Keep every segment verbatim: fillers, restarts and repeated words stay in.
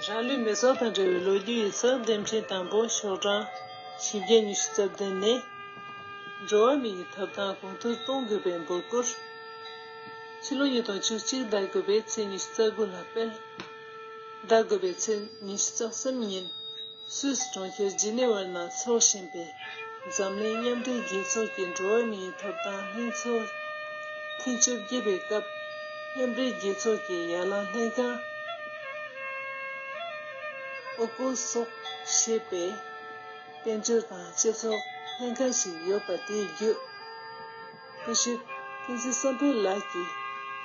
རང་ལུས་མེ་སྲེག་དང་འབྲེལ་བའི་ལོ་རྒྱུས་ཡིག་ཚགས་འགྲེམས་སྤེལ་དང་པོ་ཤོག་གྲངས་བཞི་བརྒྱ་ཉི་ཤུ་རྩ་བདུན་ནས། འགྲོ་བ་མིའི་ཐོབ་ཐང་གོང་མཐོར་གཏོང་དགོས་པའི་འབོད་སྐུལ། ཕྱི་ལོ་ཉིས་སྟོང་བཅུ་གཅིག་ཟླ་དགུ་པའི་ཚེས་ཉི་ཤུ་རྩ་དགུ་ལ་སྤེལ། ཟླ་དགུ་པའི་ཚེས་ཉི་ཤུ་རྩ་གསུམ་ཉིན། སུད་སི་གྲོང་ཁྱེར་ཇི་ནི་ཝར་ནང་འཚོགས་བཞིན་པའི་འཛམ་གླིང་མཉམ་འབྲེལ་རྒྱལ་ཚོགས་ཀྱི་འགྲོ་བ་མིའི་ཐོབ་ཐང་ལྷན་ཚོགས་ཐེངས་བཅོ་བརྒྱད་པའི་སྐབས། མཉམ་འབྲེལ་རྒྱལ་ཚོགས་ཀྱི་ཡར་ལངས་ལྷན་ཁང་ཨོ་ཀོ་སོག་ཞེས་པའི་དཔལ་འབྱོར་དང་སྤྱི་ཚོགས་ལྷན་ཁང་ཞིག་ཡོད་པ་དེའི་བརྒྱུད། སྐུ་ཞབས་བསྟན་འཛིན་བསམ་འཕེལ་ལགས་ཀྱིས་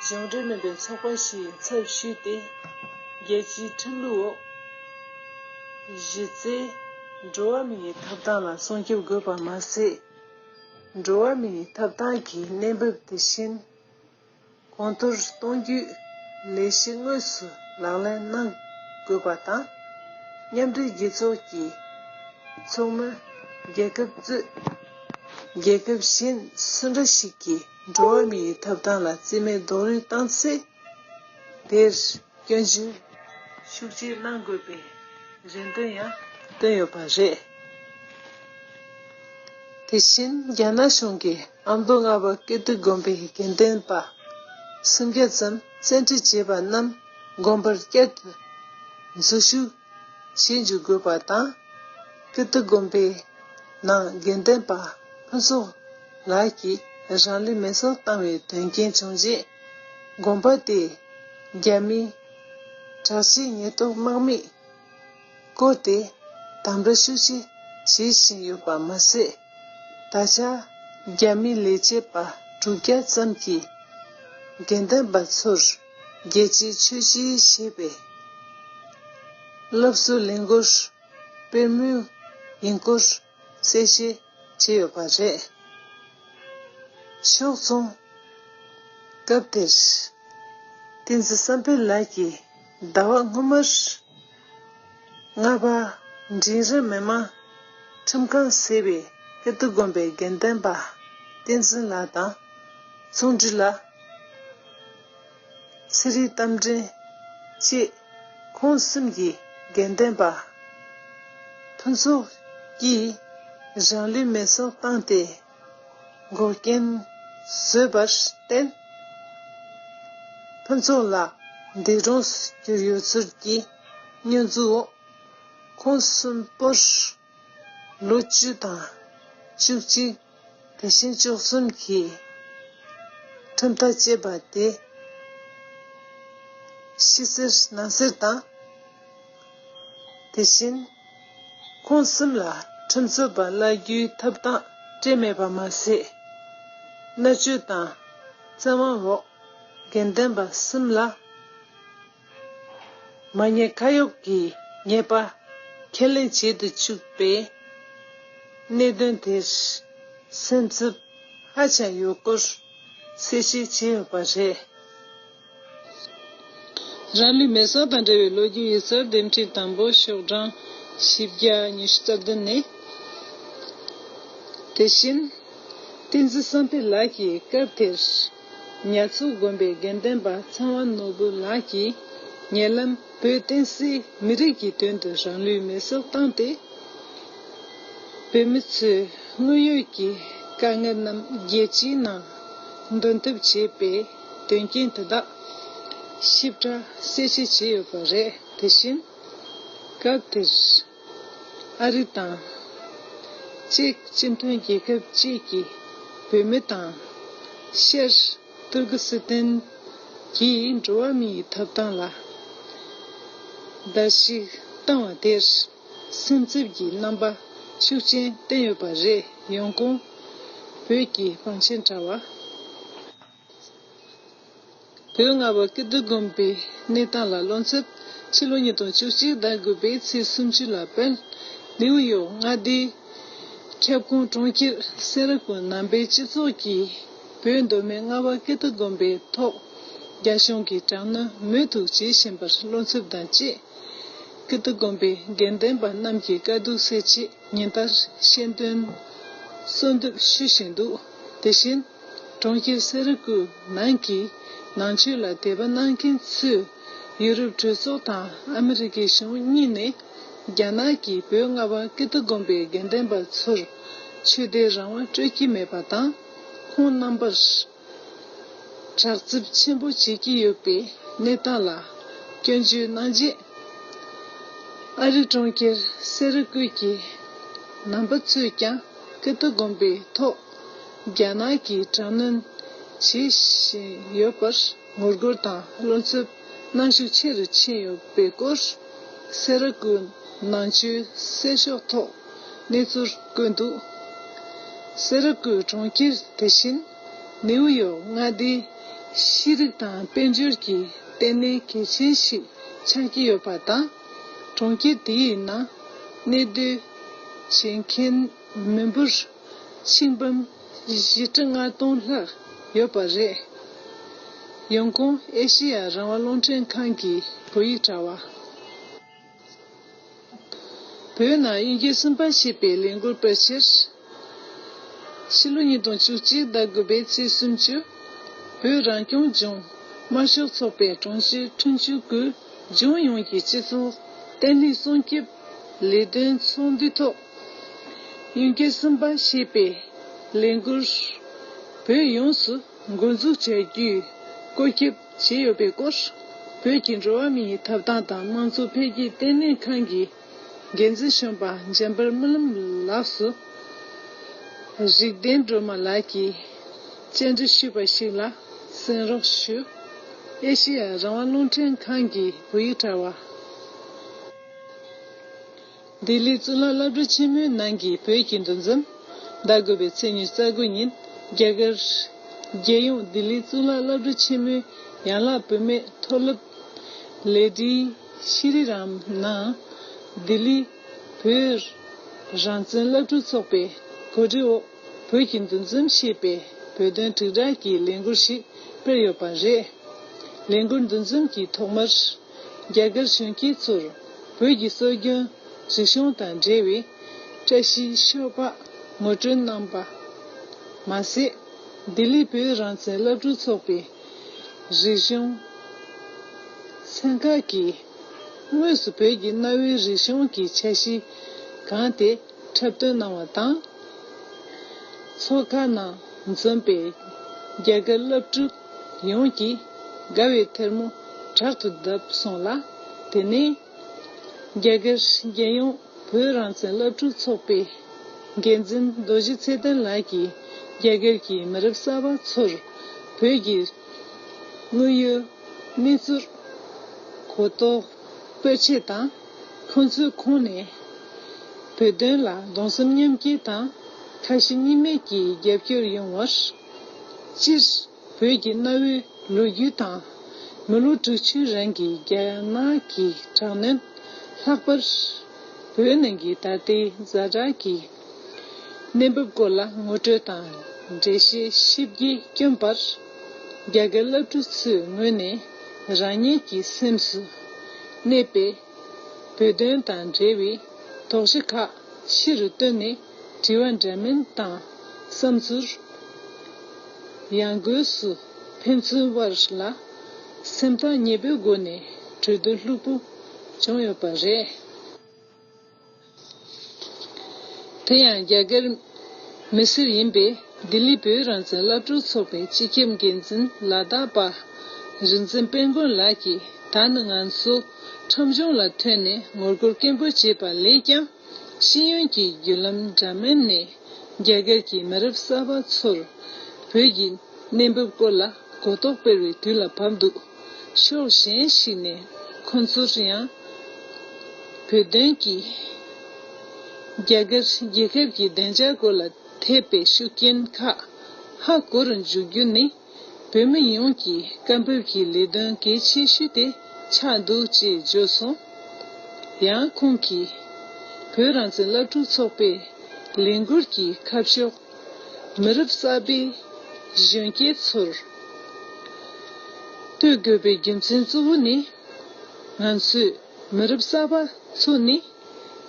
གཞུང་འབྲེལ་མིན་པའི་ཚོགས་པ་ཞིག་ཚབ་ཞུས་ཏེ། རྒྱལ་སྤྱིའི་ཁྲིམས་ལུགས་འོག་གཞི་རྩའི་འགྲོ་བ་མིའི་ཐོབ་ཐང་ལ་སྲུང་སྐྱོབ་དགོས་པ་མ་ཟད། འགྲོ་བ་མིའི་ཐོབ་ཐང་གི་གནས་བབ་དེ་བཞིན་གོང་མཐོར་གཏོང་རྒྱུའི་ལས་གཞི་དངོས་སུ་ལག་ལེན་གནང་དགོས་པ་དང་། མཉམ་འབྲེལ་རྒྱལ་ཚོགས་ཀྱི་ཚོགས་མི་རྒྱལ་ཁབ་གཙོས་རྒྱལ་ཁབ་གཞན་སུ་འདྲ་ཞིག་གིས་འགྲོ་བ་མིའི་ཐོབ་ཐང་ལ་རྩིས་མེད་རྡོག་རོལ་བཏང་ཚེ། དེར་སྐྱོན་བརྗོད་ཤུགས་ཆེ་གནང་དགོས་པའི་རེ་འདུན་ཡང་བཏོན་ཡོད་པ་རེད། དེ་བཞིན་རྒྱ་ནག་གཞུང་གིས་ཨ་མདོ་རྔ་པ་ཀིརྟི་དགོན་པའི་དགེ་འདུན་པ་སུམ་བརྒྱ་ཙམ་བཙན་ཁྲིད་བྱས་པ་རྣམས་དགོན་པར་བསྐྱར་དུ་འཛུལ་ཞུགས་བྱེད་འཇུག་དགོས་པ་དང་། ཀིརྟི་དགོན་པའི་ནང་དགེ་འདུན་པ་ཕུན་ཚོགས་ལགས་ཀྱིས་རང་ལུས་མེ་སྲེག་བཏང་བའི་དོན་རྐྱེན་བྱུང་རྗེས། དགོན་པ་དེས་རྒྱ་མིའི་དྲག་ཆས་ཉེན་རྟོག་དམག་མིས་བསྐོར་ཏེ་དམ་དྲག་ཤུགས་ཆེ་བྱེད་བཞིན་ཡོད་པ་མ་ཟད། ད་ཆ་རྒྱ་མིའི་ལས་བྱེད་པ་དྲུག་བརྒྱ་ཙམ་གྱིས་དགེ་འདུན་པ་ཚོར་རྒྱལ་སྤྱིའི་ཆོས་བརྒྱུད་ཞེས་པའི་སློབ་གསོའི་ལས་འགུལ་སྤེལ་མུས་ཡིན་སྐོར་གསལ་བཤད་བྱས་ཡོད་པ་རེད། ཕྱོགས་མཚུངས། སྐབས་དེར་བསྟན་འཛིན་བསམ་འཕེལ་ལགས་ཀྱིས་ཟླ་བ་སྔོན་མར་རྔ་པ་འབྲིང་རིམ་མི་དམངས་ཁྲིམས་ཁང་ཟེར་བའི་ཀིརྟི་དགོན་པའི་དགེ་འདུན་པ་བསྟན་འཛིན་ལགས་དང་། ཚོང་འདྲི་ལགས། ཚེ་རིང་རྟ་མགྲིན་བཅས་ཁོང་གསུམ་གྱི་དགེ་འདུན་པ་ཕུན་ཚོགས་ཀྱིས་རང་ལུས་མེ་སྲེག་བཏང་སྟེ་འགོག་རྐྱེན་བཟོས་པར་བརྟེན། ཕུན་ཚོགས་ལགས་འདས་གྲོངས་སུ་གྱུར་ཡོད་ཚུལ་གྱི་བསྙོན་འཛུགས་འོག་ཁོང་གསུམ་པོར་ལོ་བཅུ་དང་བཅུ་གཅིག་དེ་བཞིན་བཅུ་གསུམ་གྱི་ཁྲིམས་ཐག་བཅད་པ་དེ་ཕྱི་གསལ་ནང་གསལ་དང་། དེ་བཞིན་ཁོང་གསུམ་ལ་ཁྲིམས་རྩོད་པ་གླ་རྒྱུའི་ཐོབ་ཐང་སྤྲད་མེད་པ་མ་ཟད། མནར་གཅོད་དང་བཙོན་དབང་འོག་དགེ་འདུན་པ་གསུམ་ལ་མ་ཉེས་ཁ་གཡོགས་ཀྱི་ཉེས་པ་ཁས་ལེན་བྱེད་དུ་བཅུག་པའི་གནད་དོན་དེར་སེམས་འཚབ་ཧ་ཅང་ཡོད་སྐོར་གསལ་བཤད་བྱས་ཡོད་པ་རེད། རང་ལུས་མེ་སྲེག་དང་འབྲེལ་བའི་ལོ་རྒྱུས་ཡིག་ཚགས་འགྲེམས་སྤེལ་དང་པོ་ཤོག་གྲངས་བཞི་བརྒྱ་ཉི་ཤུ་རྩ་བདུན་ནས། དེ་བཞིན་བསྟན་འཛིན་བསམ་འཕེལ་ལགས་ཀྱིས་སྐབས་དེར་ཉ་ཚོ་དགོན་པའི་དགེ་འདུན་པ་ཚེ་དབང་ནོར་བུ་ལགས་ཀྱིས་ཉེ་ལམ་བོད་བསྟན་སྲིད་མི་རིགས་ཀྱི་དོན་དུ་རང་ལུས་མེ་སྲེག་བཏང་སྟེ། བོད་མི་ཚོས་དངོས་ཡོད་ཀྱི་དཀའ་ངལ་རྣམས་རྒྱལ་སྤྱིའི་ནང་འདོན་ཐབས་བྱས་པའི་དོན་རྐྱེན་དེ་དག་ཞིབ་ཕྲ་གསལ་བཤད་བྱས་ཡོད་པ་རེད། དེ་བཞིན་སྐབས་དེར་ཨ་རི་དང་ཅེཀ་སྤྱི་མཐུན་རྒྱལ་ཁབ་བཅས་ཀྱི་བོད་མི་དང་ཤར་ཏུར་ཀི་སི་ཐན་གྱིས་འགྲོ་བ་མིའི་ཐོབ་ཐང་ལ་བརྡལ་བཤིག་བཏང་བ་དེར། སེམས་འཚབ་ཀྱི་རྣམ་པ་ཤུགས་ཆེན་བསྟན་ཡོད་པ་རེད། ཡང་ཁོང་བོད་ཀྱི་བང་ཆེན་དྲ་བ། བོད་རྔ་བ་ཀིརྟི་དགོན་པའི་གནས་སྟངས་ལ་བློ་འཚབ། ཕྱི་ལོ་ཉིས་སྟོང་བཅུ་གཅིག་ཟླ་དགུ་པའི་ཚེས་སུམ་ཅུ་ལ་སྤེལ། ནིའུ་ཡོག་མངའ་སྡེའི་ཁྱབ་ཁོངས་གྲོང་ཁྱེར་སེ་ར་ཀུ་ནང་པའི་སྤྱི་ཚོགས་ཀྱིས་བོད་མདོ་སྨད་རྔ་བ་ཀིརྟི་དགོན་པའི་ཐོག་རྒྱ་གཞུང་གིས་དྲག་གནོན་མུ་མཐུད་བྱེད་བཞིན་པར་བློ་འཚབ་དང་བཅས། ཀིརྟི་དགོན་པའི་དགེ་འདུན་པ་རྣམས་ཀྱི་དཀའ་སྡུག་སེལ་ཆེད་ཉིན་ལྟར་ཤེས་འདོན་གསོལ་འདེབས་ཞུ་བཞིན་འདུག་དེ་བཞིན་གྲོང་ཁྱེར་སེ་ར་ཀུ་ནང་གི་ནང་ཆོས་ལ་དད་པ་གནང་མཁན་ཚོས་ ཡུ་རོབ་གྲོས་ཚོགས་དང་ཨ་མི་རི་ཀའི་གཞུང་གཉིས་ནས་རྒྱ་ནག་གིས་བོད་མངའ་འོག་ཀིརྟི་དགོན་པའི་དགེ་འདུན་པ་ཚོར་ཆོས་དད་རང་དབང་སྤྲོད་ཀྱི་མེད་པ་དང་། ཁོང་རྣམ་པར་དྲག་རྩུབ་ཆེན་པོ་བྱེད་ཀྱི་ཡོད་པའི་གནས་སྟངས་ལ་སྐྱོན་བརྗོད་གནང་རྗེས། ཨ་རི་གྲོང་ཁྱེར་སེ་ར་ཀུད་ཀྱི་ནང་པ་ཚོས་ཀྱང་ཀིརྟི་དགོན་པའི་ཐོག་རྒྱ་ནག་གིས་དྲག་གནོན་བྱེད་བཞིན་ཡོད་པར་ངོ་རྒོལ་དང་བློ་འཚབ་གནང་ཤུགས་ཆེ་རུ་ཕྱིན་ཡོད་པའི་སྐོར། སེ་ར་ཀུད་ནང་ཆོས་གསལ་ཤོག་ཐོག་གནས་ཚུལ་བཀོད་འདུག། སེ་ར་ཀུད་གྲོང་ཁྱེར་དེ་བཞིན་ནེའུ་ཡོག་མངའ་སྡེའི་ཤེས་རིག་དང་དཔལ་འབྱོར་གྱི་ལྟེ་གནས་གལ་ཆེན་ཞིག་ཆགས་ཀྱི་ཡོད་པ་དང་། གྲོང་ཁྱེར་དེའི་ནང་གནས་སྡོད་བྱེད་མཁན་མི་འབོར་ཆིག་འབུམ་བཞི་ཁྲི་ལྔ་སྟོང་ལྷག་ཡོད་པ་རེད། ཡོང་ཁུངས་ཨེ་ཤེ་ཡ་རང་དབང་རླུང་འཕྲིན་ཁང་གི་བོད་ཡིག་དྲ་བ། བོད་ནང་དབྱིན་སྐད་གསུམ་པ་ཞེས་པའི་ལས་འགུལ་སྤེལ་ཕྱིར། ཕྱི་ལོ་ཉིས་སྟོང་བཅུ་གཅིག་ཟླ་དགུ་པའི་ཚེས་སུམ་ཅུ། བོད་རང་སྐྱོང་ལྗོངས་དམར་ཤོག་ཚོགས་པའི་དྲུང་ཆེ་ཁྲིན་ཆུ་གུས་ལྗོངས་ཡོངས་ཀྱི་སྤྱི་ཚོགས་བརྟན་ལྷིང་སྲུང་སྐྱོབ་ལས་དོན་ཚོགས་འདུའི་ཐོག་དབྱིན་སྐད་གསུམ་པ་ཞེས་པའི་ལས་འགུལ་བོད་ཡོངས་སུ་འགོ་འཛུགས་བྱ་རྒྱུའི་བཀོད་ཁྱབ་བྱས་ཡོད་པའི་སྐོར། བོད་ཀྱི་འགྲོ་བ་མིའི་ཐོབ་ཐང་དང་དམངས་གཙོ་འཕེལ་རྒྱས་ལྟེ་གནས་ཁང་གི་འགན་འཛིན་གཞོན་པ་འཇམ་དཔལ་རྨི་ལམ་ལགས་སུ། རིག་ལྡན་སྒྲོལ་མ་ལགས་ཀྱིས་བཅར་འདྲི་ཞུས་པ་ཞིག་ལ་གསན་རོགས་ཞུ། ཨེ་ཤེ་ཡ་རང་དབང་རླུང་འཕྲིན་ཁང་གི་བོད་ཡིག་དྲ་བ། ལྡི་ལི་གཙུག་ལག་སློབ་གྲྭ་ཆེན་མོའི་ནང་གི་བོད་ཀྱི་འདུ་འཛོམས། ཟླ་དགུ་པའི་ཚེས་ཉི་ཤུ་རྩ་དགུ་ཉིན་རྒྱ་གར་རྒྱལ་ཡོངས་ལྡི་ལི་གཙུག་ལག་སློབ་གྲྭ་ཆེན་མོའི་ཡན་ལག་བུད་མེད་མཐོ་སློབ་ལེ་ཌི་ཤི་རི་རམ་ནང་ལྡི་ལི་བོད་རང་བཙན་སློབ་ཕྲུག་ཚོགས་པའི་གོ་སྒྲིག་འོག་བོད་ཀྱི་འདུ་འཛོམས་ཞེས་པའི་བོད་དོན་དྲིལ་བསྒྲགས་ཀྱི་ལས་འགུལ་ཞིག་སྤེལ་ཡོད་པ་རེད། ལས་འགུལ་འདུ་འཛོམས་ཀྱི་ཐོག་མར། རྒྱ་གར་གཞོན་སྐྱེས་ཚོར་བོད་ཀྱི་སྲོལ་རྒྱུན་རིག་གཞུང་དང་འབྲེལ་བའི་བཀྲ་ཤིས་ཤོག་སྦག་ངོ་སྤྲོད་གནང་པ་མ་ཟད། ལྡི་ལི་བོད་རང་བཙན་སློབ་ཕྲུག་ཚོགས་པའི་རིག་གཞུང་ཚན་ཁག་གིས་དངོས་སུ་བོད་ཀྱི་གནའ་བོའི་རིག་གཞུང་གི་འཆར་གཞི་གང་དེ་འཁྲབ་སྟོན་གནང་བ་དང་། ཚོགས་ཁང་ནང་འཛོམས་པའི་རྒྱ་གར་སློབ་ཕྲུག་ཡོངས་ཀྱིས་དགའ་བའི་ཐལ་མོ་དྲག་ཏུ་བརྡབས་སོང་ལ། དེ་ནས་རྒྱ་གར་རྒྱལ་ཡོངས་བོད་རང་བཙན་སློབ་ཕྲུག་ཚོགས་པའི་འགན་འཛིན་རྡོ་རྗེ་ཚེ་བརྟན་ལགས་ཀྱིས་རྒྱ་གར་གྱི་མི་རབས་གསར་པ་ཚོར་བོད་ཀྱི་དངོས་ཡོད་གནས་ཚུལ་གོ་རྟོགས་སྤེལ་ཆེད་དང་། ཁོང་ཚོའི་ཁོངས་ནས་བོད་དོན་ལ་གདུང་སེམས་མཉམ་སྐྱེད་དང་ཁ་ཞེ་གཉིས་མེད་ཀྱིས་རྒྱབ་སྐྱོར་ཡོང་བར་སྤྱིར། བོད་ཀྱི་གནའ་བོའི་ལོ་རྒྱུས་དང་། མི་ལོ་དྲུག་ཅུའི་རིང་གི་རྒྱ་ནག་གི་དྲག་གནོན། ལྷག་པར་བོད་ནང་གི་ད་ལྟའི་ཛ་དྲག་གི་གནས་བབ་སྐོར་ལ་ངོ་སྤྲོད་དང་འགྲེལ་བཤད་ཞིབ་རྒྱས་བསྐྱོན་པར། རྒྱ་གར་སློབ་ཕྲུག་ཚོའི་ངོས་ནས་རང་ཉིད་ཀྱི་སེམས་སུ་གནས་པའི་བོད་དོན་དང་འབྲེལ་བའི་དོགས་གཞི་ཁག་ཕྱི་རུ་བཏོན་ནས། དྲི་བ་འདྲ་མིན་དང་བསམ་ཚུལ་ཡང་སྒོས་སུ་ཕན་ཚུན་དབར་ལ་སེམས་ཐག་ཉེ་པོའི་སྒོ་ནས་གྲོས་བསྡུར་ལྷུག་པོ་བྱུང་ཡོད་པ་རེད། དེ་ཡང་རྒྱ་གར་མི་སེར་ཡིན་པའི་ལྡི་ལི་བོད་རང་བཙན་སློབ་ཕྲུག་ཚོགས་པའི་སྤྱི་ཁྱབ་འགན་འཛིན་ལ་དྭགས་པ་རིག་འཛིན་དཔལ་མགོན་ལགས་ཀྱིས། ད་ནི་ང་ཚོ་ཁྲོམ་གཞུང་ལ་ཐོན་ནས་ངོ་རྒོལ་སྐད་འབོད་བྱེད་པ་ལས་ཀྱང་། ཤེས་ཡོན་གྱི་བརྒྱུད་ལམ་འདྲ་མིན་ནས་རྒྱ་གར་གྱི་མི་རབས་གསར་པ་ཚོར་བོད་ཀྱི་གནས་བབ་སྐོར་ལ་གོ་རྟོགས་སྤེལ་བའི་དུས་ལ་བབ་འདུག། ཕྱོགས་གཞན་ཞིག་ནས་ཁོང་ཚོར་ཡང་བོད་དོན་གྱི་རྒྱ་གར་རྒྱལ་ཁབ་ཀྱི་བདེ་འཇགས་སྐོར་ལ་ཐེབས་པའི་ཤུགས་རྐྱེན་ཁག་ཧ་གོ་རུ་འཇུག་རྒྱུ་ནི། བོད་མི་ཡོངས་ཀྱི་སྐད་འབོད་ཀྱི་ལས་དོན་གལ་ཆེ་ཤོས་དེ་ཆགས་འདུག་ཅེས་བརྗོད་སོང་། ཡང་ཁོང་གིས། བོད་རང་བཙན་སློབ་ཕྲུག་ཚོགས་པའི་ལས་འགུལ་གྱི་ཁ་ཕྱོགས་མི་རབས་གསར་པའི་གཞོན་སྐྱེས་ཚོར་གཏོད་དགོས་པའི་རྒྱུ་མཚན་གཙོ་བོ་ནི། ང་ཚོས་མི་རབས་གསར་པ་ཚོ་ནི།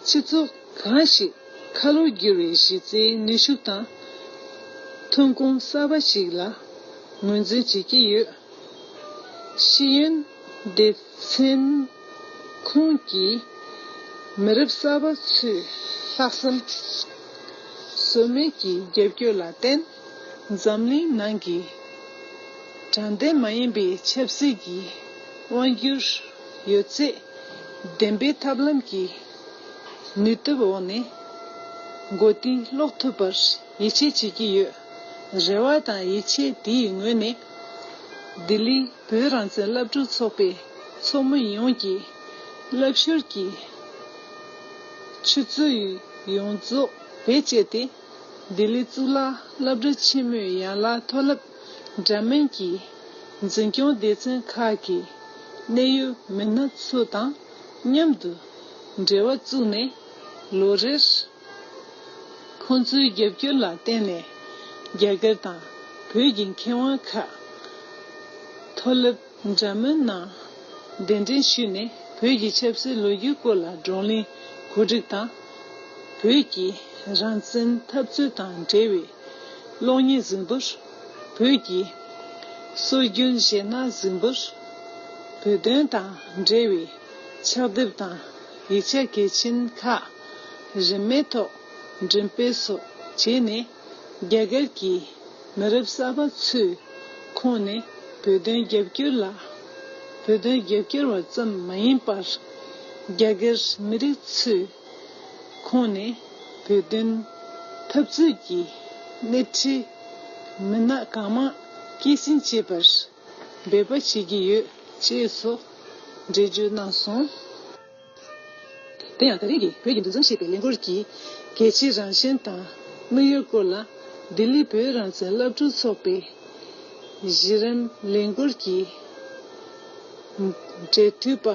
སྤྱི་ཚོགས་གང་ཞིག་ཁ་ལོ་བསྒྱུར་བའི་གཞི་རྩའི་ནུས་ཤུགས་དང་ཐོན་ཁུངས་གསར་པ་ཞིག་ལ་ངོས་འཛིན་བྱེད་ཀྱི་ཡོད། ཤེས་ཡོན་ སྡེ་ཚན་ཁོངས་ཀྱི་མི་རབས་གསར་པ་ཚོས་ལྷག་བསམ་ཟོལ་མེད་ཀྱི་རྒྱབ་སྐྱོར་ལ་བརྟེན། འཛམ་གླིང་ནང་གི་དྲང་བདེན་མ་ཡིན་པའི་ཆབ་སྲིད་ཀྱི་དབང་སྒྱུར་ཡོད་ཚད་བདེན་པའི་ཐབས་ལམ་གྱི་ནུས་སྟོབས་འོག་ནས་མགོ་རྟིང་སློག་ཐུབ་པར་ཡིད་ཆེས་བྱེད་ཀྱི་ཡོད། རེ་བ་དང་ཡིད་ཆེས་དེའི་ངོས་ནས། ལྡི་ལི་བོད་རང་བཙན་སློབ་ཕྲུག་ཚོགས་པའི་ཚོགས་མི་ཡོངས་ཀྱིས་སློབ་ཞུགས་ཀྱི་ཆུ་ཚོད་ཡོངས་རྫོགས་བེད་སྤྱད་དེ། ལྡི་ལི་གཙུག་ལག་སློབ་གྲྭ་ཆེན་མོའི་ཡན་ལག་མཐོ་སློབ་འདྲ་མིན་གྱི་འཛིན་སྐྱོང་སྡེ་ཚན་ཁག་གི་གནད་ཡོད་མི་སྣ་ཚོ་དང་མཉམ་དུ་འབྲེལ་བ་བཙུགས་ནས། ལོ་རེར་ཁོང་ཚོའི་རྒྱབ་སྐྱོར་ལ་བརྟེན་ནས། རྒྱ་གར་དང་བོད་ཀྱི་མཁས་དབང་ཁག་མཐོ་སློབ་འདྲ་མིན་ནང་གདན་འདྲེན་ཞུས་ནས། བོད་ཀྱི་ཆབ་སྲིད་ལོ་རྒྱུས་སྐོར་ལ་བགྲོ་གླེང་གོ་སྒྲིག་དང་། བོད་ཀྱི་རང་བཙན་འཐབ་རྩོད་དང་འབྲེལ་བའི་གློག་བརྙན་གཟིགས་འབུལ། བོད་ཀྱི་སྲོལ་རྒྱུན་གཞས་སྣ་གཟིགས་འབུལ། བོད་དོན་དང་འབྲེལ་བའི་ཕྱག་དེབ་དང་ཡིག་ཆ་གལ་ཆེན་ཁག་རིན་མེད་ཐོག་འགྲེམས་སྤེལ་སོགས་བྱས་ནས། རྒྱ་གར་གྱི་མི་རབས་གསར་པ་ཚོའི་ཁོངས་ནས་བོད་དོན་རྒྱབ་སྐྱོར་ལ། བོད་དོན་རྒྱབ་སྐྱོར་བ་ཙམ་མ་ཡིན་པར། རྒྱ་གར་མི་རིགས་ཚོའི་ཁོངས་ནས་བོད་དོན་འཐབ་རྩོད་ཀྱི་སྣེ་ཁྲིད་མི་སྣ་གང་མང་སྐྱེད་སྲིང་བྱེད་པར་འབད་པ་བྱེད་ཀྱི་ཡོད། ཅེས་སོགས་འགྲེལ་བརྗོད་གནང་སོང་། དེ་ཡང་། ད་རེས་ཀྱི་བོད་ཀྱི་འདུ་འཛོམས་ཞེས་པའི་ལས་འགུལ་གྱི་གལ་ཆེའི་རང་བཞིན་དང་དམིགས་ཡུལ་སྐོར་ལ། ལྡི་ལི་བོད་རང་བཙན་སློབ་ཕྲུག་ཚོགས་པའི་གཞི་རིམ་ལས་འགུལ་གྱི་འབྲེལ་མཐུད་པ་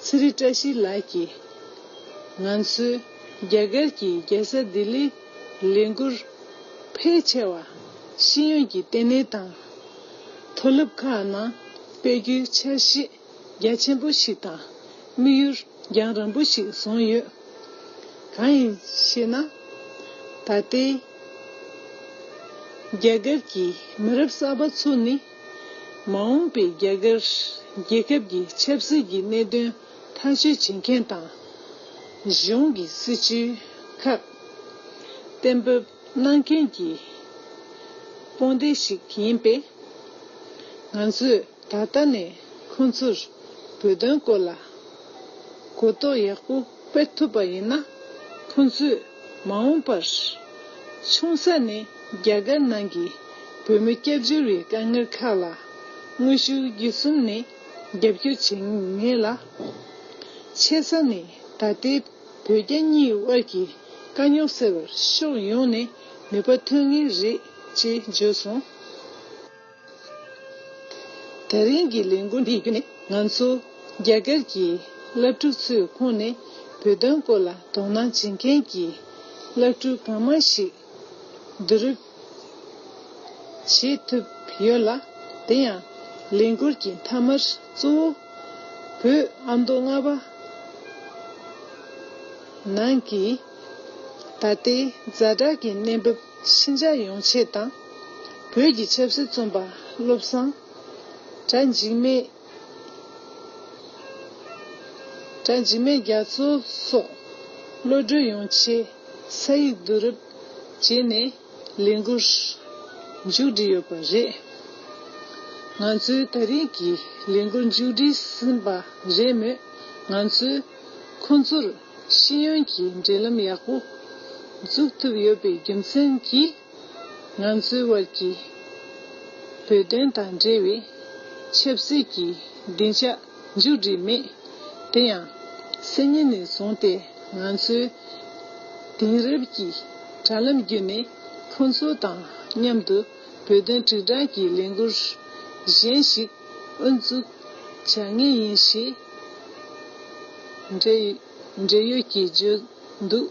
ཚེ་རིང་བཀྲ་ཤིས་ལགས་ཀྱིས། ང་ཚོའི་རྒྱ་གར་གྱི་རྒྱལ་ས་ལྡི་ལིའི་ལས་འགུལ་ཕལ་ཆེ་བ་ཤེས་ཡོན་གྱི་ལྟེ་གནས་དང་། མཐོ་སློབ་ཁག་ནང་སྤེལ་རྒྱུའི་འཆར་གཞི་རྒྱ་ཆེན་པོ་ཞིག་དང་། དམིགས་ཡུལ་རྒྱང་རིང་པོ་ཞིག་བཟུང་ཡོད། གང་ཡིན་ཞེ་ན། ད་ལྟའི་རྒྱ་གར་གྱི་མི་རབས་གསར་པ་ཚོ་ནི། མ་འོངས་པའི་རྒྱ་གར་རྒྱལ་ཁབ་ཀྱི་ཆབ་སྲིད་ཀྱི་གནད་དོན་ཐག་གཅོད་བྱེད་མཁན་དང་། གཞུང་གི་སྲིད་ཇུས་ཁག་གཏན་འབེབས་གནང་མཁན་གྱི་དཔུང་སྡེ་ཞིག་ཡིན་པས། ང་ཚོས་ད་ལྟ་ནས་ཁོང་ཚོར་བོད་དོན་སྐོར་ལ་གོ་རྟོགས་ཡག་པོ་སྤེལ་ཐུབ་པ་ཡིན་ན། ཁོང་ཚོས་མ་འོངས་པར་ཆུང་ས་ནས་རྒྱ་གར་ནང་གི་བོད་མི་སྐྱབས་བཅོལ་བའི་དཀའ་ངལ་ཁག་ལ་དངོས་ཤུགས་བརྒྱུད་གསུམ་ནས་རྒྱབ་སྐྱོར་བྱེད་ངེས་ལ། ཆེ་ས་ནས་ད་ལྟའི་བོད་རྒྱ་གཉིས་དབར་གྱི་དཀའ་རྙོག་སེལ་བར་ཕྱོགས་ཡོངས་ནས་ནུས་པ་ཐོན་ངེས་རེད། ཅེས་བརྗོད་སོང་། ད་རིང་གི་ལས་འགུལ་འདིའི་བརྒྱུད་ནས། ང་ཚོ་རྒྱ་གར་གྱི་སློབ་ཕྲུག་ཚོའི་ཁོངས་ནས་བོད་དོན་སྐོར་ལ་དོ་སྣང་བྱེད་མཁན་གྱི་སློབ་ཕྲུག་གང་མང་ཞིག་བསྡུ་རུབ་བྱེད་ཐུབ་ཡོད་ལ། དེ་ཡང་ལས་འགུལ་གྱི་མཐའ་མར་གཙོ་བོ་བོད་ཨ་མདོ་རྔ་བ་ནང་གི་ད་ལྟའི་ཛ་དྲག་གི་གནས་བབ་ཕྱི་འགྱངས་ཡོང་ཆེད་དང་། བོད་ཀྱི་ཆབ་སྲིད་བཙོན་པ་བློ་བཟང་གྲགས་འཇིགས་མེད། གྲགས་འཇིགས་མེད་རྒྱ་མཚོ་སོགས་གློད་གྲོལ་ཡོང་ཆེད་ས་ཡིག་བསྡུ་རུབ་བྱས་ནས་ལས་འགུལ་མཇུག་སྒྲིལ་ཡོད་པ་རེད། ང་ཚོའི་ད་རེས་ཀྱི་ལས་འགུལ་མཇུག་སྒྲིལ་ཟིན་པ་རེད་མོད། ང་ཚོས་ཁོང་ཚོར་ཤེས་ཡོན་གྱི་འབྲེལ་ལམ་ཡག་པོ་འཛུགས་ཐུབ་ཡོད་པའི་རྒྱུ་མཚན་གྱིས། ང་ཚོའི་དབར་གྱི་བོད་དོན་དང་འབྲེལ་བའི་ཆབ་སྲིད་ཀྱི་སྡིངས་ཆ་མཇུག་སྒྲིལ་མེད། དེ་ཡང་སང་ཉིན་ནས་བཟུང་སྟེ། ང་ཚོས་དེང་རབས་ཀྱི་དྲ་ལམ་བརྒྱུད་ནས་ཁོང་ཚོ་དང་མཉམ་དུ་བོད་དོན་དྲིལ་བསྒྲགས་ཀྱི་ལས་འགུལ་གཞན་ཞིག་དབུ་འཛུགས་བྱ་ངེས་ཡིན་ཞེས་འབྲེལ་འབྲེལ་ཡོད་ཀྱིས་བརྗོད་འདུག་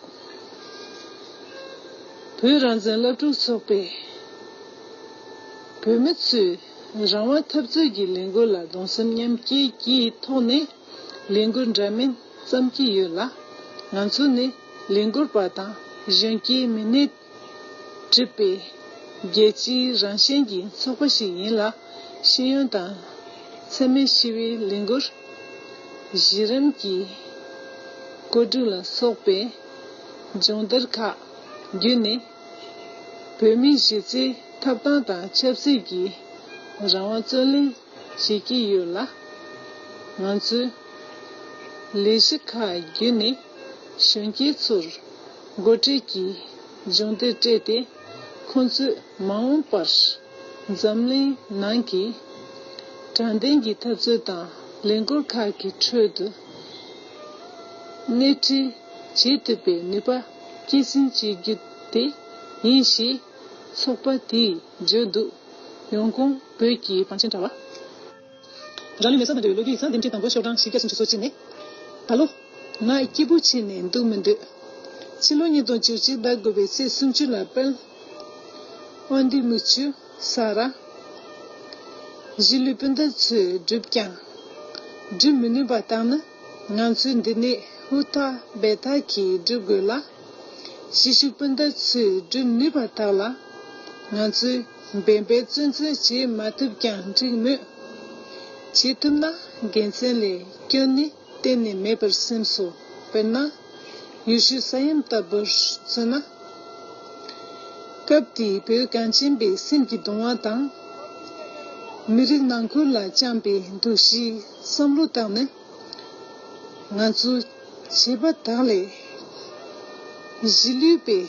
བོད་རང་བཙན་སློབ་ཕྲུག་ཚོགས་པས་བོད་མི་ཚོས་རང་དབང་འཐབ་རྩོད་ཀྱི་ལས་འགུལ་ལ་གདུང་སེམས་མཉམ་སྐྱེད་ཀྱི་ཐོག་ནས་ལས་འགུལ་འདྲ་མིན་བརྩམས་ཀྱི་ཡོད་ལ། ང་ཚོ་ནི་ལས་འགུལ་པ་དང་གཞོན་སྐྱེས་མི་སྣས་གྲུབ་པའི་རྒྱལ་སྤྱིའི་རང་བཞིན་གྱི་ཚོགས་པ་ཞིག་ཡིན་ལ། ཤེས་ཡོན་དང་ འཚེ་མེད་ཞི་བའི་ལས་འགུལ། གཞི་རིམ་གྱི་བཀོད་སྒྲིག་ལ་སོགས་པའི་སྦྱོང་བརྡར་ཁག་བརྒྱུད་ནས། བོད་མིའི་གཞི་རྩའི་ཐོབ་ཐང་དང་ཆབ་སྲིད་ཀྱི་རང་དབང་རྩོད་ལེན་བྱེད་ཀྱི་ཡོད་ལ། ང་ཚོས་ལས་གཞི་ཁག་བརྒྱུད་ནས་གཞོན་སྐྱེས་ཚོར་འགོ་ཁྲིད་ཀྱི་སྦྱོང་བརྡར་སྤྲད་དེ། ཁོང་ཚོས་མ་འོངས་པར་འཛམ་གླིང་ནང་གི་དྲང་བདེན་གྱི་འཐབ་རྩོད་དང་ལས་འགུལ་ཁག་གི་ཁྲོད་དུ་སྣེ་ཁྲིད་བྱེད་ཐུབ་པའི་ནུས་པ་སྐྱེད་སྲིང་བྱེད་རྒྱུ་དེ་ཡིན་ཞེས་ཚོགས་པ་དེས་བརྗོད་འདུག་ཡོང་ཁུངས། བོད་ཀྱི་བང་ཆེན་དྲ་བ། རང་ལུས་མེ་སྲེག་དང་འབྲེལ་བའི་ལོ་རྒྱུས་ཡིག་ཚགས་འདེམས་ཁྲིད་དང་པོ་ཤོག་གྲངས་བཞི་བརྒྱ་སུམ་ཅུ་སོ་གཅིག་ནས། ད་ལོ། ང་སྐྱིད་པོ་བྱས་ནས་འདུག་མི་འདོད། ཕྱི་ལོ་ཉིས་སྟོང་བཅུ་གཅིག་ཟླ་དགུ་པའི་ཚེས་སུམ་ཅུ་ལ་དཔལ་དབང་འདུས་མུ་ཆུ་ས་ར། གཞིས་ལུས་སྤུན་ཟླ་ཚོས་བསྒྲུབས་ཀྱང་། སྒྲུབ་མི་ནུས་པ་དག་ནི། ང་ཚོས་འདི་ནས་ཧུར་ཐག་འབད་ཐག་གིས་སྒྲུབ་དགོས་ལ། གཞིས་བཞུགས་སྤུན་ཟླ་ཚོས་སྒྲུབ་ནུས་པ་དག་ལ། ང་ཚོས་འབད་འབད་བརྩོན་བརྩོན་བྱེད་མ་ཐུབ་ཀྱང་འགྲིག་མོད། བྱེད་ཐུབ་ན་དགེ་མཚན་ལས་སྐྱོན་ནི་གཏན་ནས་མེད་པར་སེམས་སོ། དཔེར་ན། ཡུལ་ཤུལ་ས་ཡོམ་ལྟ་བུར་མཚོན་ན། སྐབས་དེའི་བོད་གངས་ཅན་པའི་སེམས་ཀྱི་གདུང་བ་དང་། མི་རིགས་ནང་ཁུལ་ལ་བཅངས་པའི་འདུ་ཤེས་བསམ་བློ་དག་ནི། ང་ཚོའི་བྱེད་པ་དག་ལས་གཞིས་ལུས་པའི་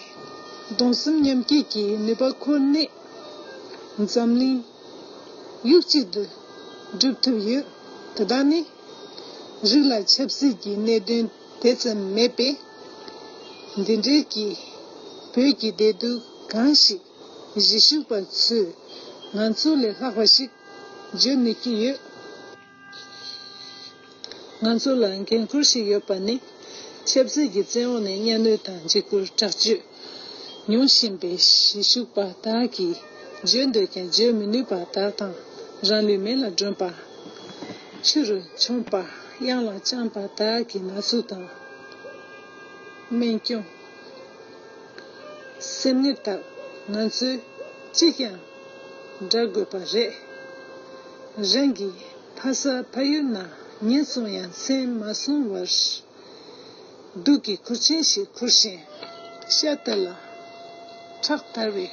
གདུང་སེམས་མཉམ་སྐྱེད་ཀྱི་ནུས་པ་ཁོ་ནས་འཛམ་གླིང་ཡུག་གཅིག་ཏུ་སྒྲུབ་ཐུབ་ཡོད། དེ་དག་ནི་རིགས་ལ་ཆབ་སྲིད་ཀྱི་གནད་དོན་དེ་ཙམ་མེད་པས། འདི་འདྲའི་གི་བོད་ཀྱི་བདེ་སྡུག་གང་ཞིག་གཞིས་བཞུགས་པ་ཚོས་ང་ཚོ་ལས་ལྷག་པ་ཞིག་བརྗོད་ནུས་ཀྱི་ཡོད། ང་ཚོ་ལ་འགན་ཁུར་ཞིག་ཡོད་པ་ནི། ཆབ་སྲིད་ཀྱི་བཙན་འོག་ནས་གཉའ་གནོན་དང་འཇིགས་སྐུལ་དྲག་སྤྱོད་མྱོང་བཞིན་པའི་གཞིས་བཞུགས་པ་དག་གིས་བརྗོད་འདོད་ཀྱང་བརྗོད་མི་ནུས་པ་དག་དང་། རང་ལུས་མེ་ལ་སྒྲོན་པ། ཆུ་རུ་མཆོངས་པ། གཡང་ལ་བཅངས་པ་དག་གི་ན་ཟུག་དང་། སྨན་སྐྱོང་། སེམས་ནད་དག་ང་ཚོས་ཅིས་ཀྱང་བསྒྲག་དགོས་པ་རེད། རང་གི་ཕ་ས་ཕ་ཡུལ་ན་ཉིན་སོང་ཡང་མཚན་མ་སོང་བར། སྡུག་གི་ཁུར་ཆེན་ཞིག་ཁུར་བཞིན་ཤ་སྟག་ལ་ཁྲག་དར་བའི་